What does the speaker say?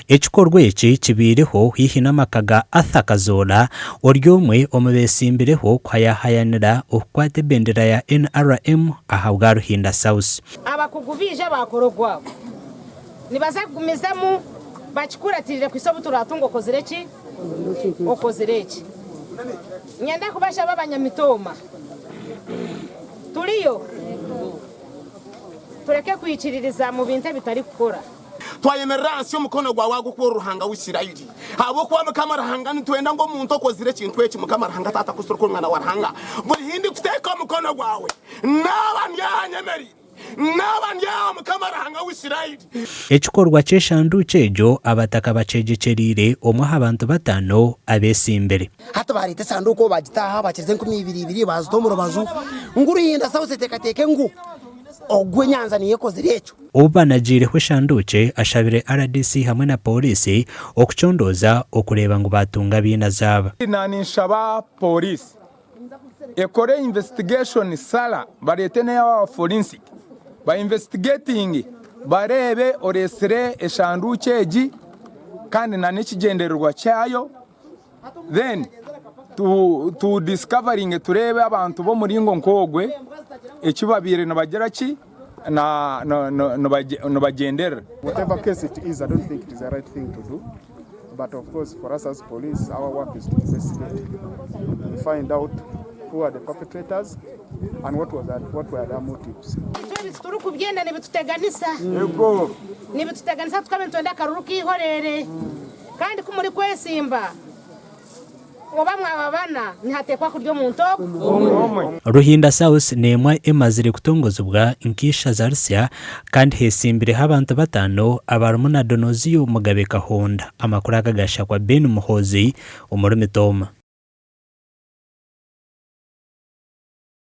Ekikorwa eki kibaireho haihi n'amaka ga Arthur Kazoola ori omwe omu beetsimbireho kuhayahayanira okukwata ebendera ya NRM ahabwa Ruhinda South. Abakugu baija baakora ogwabo. Nibaza kugumizamu bakikuratirire kuhitsya obu turaatunga okozire ki? Okozire eki. Niinyenda kubashaba abanyamitooma. Turiyo? Tureke kwikiririza mu bintu ebitarikukora. Twayemerera ahansi y'omukono gwawe ahabw'okuba ori Ruhanga w'Isiraeli. Ahabw'okuba Mukama Ruhanga, nitwenda ngu omuntu okozire ekintu eki, Mukama Ruhanga Taata Kristo orikwongana na wa Ruhanga, buri hi ndikuteeka omukono gwawe, naaba ndi aha nyemereire, naaba ndi aha Mukama Ruhanga w'Isiraeli. Ekikorwa ky'eshanduukye egyo abataka bakyegyekyereire omwe aha bantu bataano abeesimbire. Hati baareeta esanduuko baagita aha, baakiriza enkumi ibiri ibiri baazita omu rubaju, ngu Ruhinda South eteekateeke ngu ogwo enyanza niyo ekozire ekyo. Obu banagiireho eshanduukye, ashabire rdc hamwe na Pooriisi okucondooza okureeba ngu baatunga abainazi aba. Na ninshaba Pooriisi ekore investigation sara bareete n'aba forensic ba investigatinge bareebe oreetsire eshanduukye egi kandi na n'ekigyendererwa kyayo then tu discoveringe tureebe abantu b'omuringo nk'ogwe eki babaire nibagira ki nibagyenderera. Whatever case it is, I don't think it is the right thing to do. But of course, for us as police, our work is to investigate. We find out who are the perpetrators and what, was that, what were their motives. Itwe ebi titurikubyenda nibituteganisa. Nibituteganisa tukaba nitwenda akaruru k'eihoreere. Kandi ku murikwesimba oba mwaba bana, nihateekwa kurya omuntu ogwo. Ruhinda South n'emwe emazire kutongozibwa nk'eishaza risya kandi heetsimbireho abantu bataano abarimu na Donozio Mugabe Kahonda. Amakuru aga gashakwa Ben Muhoozi omuri Mitooma.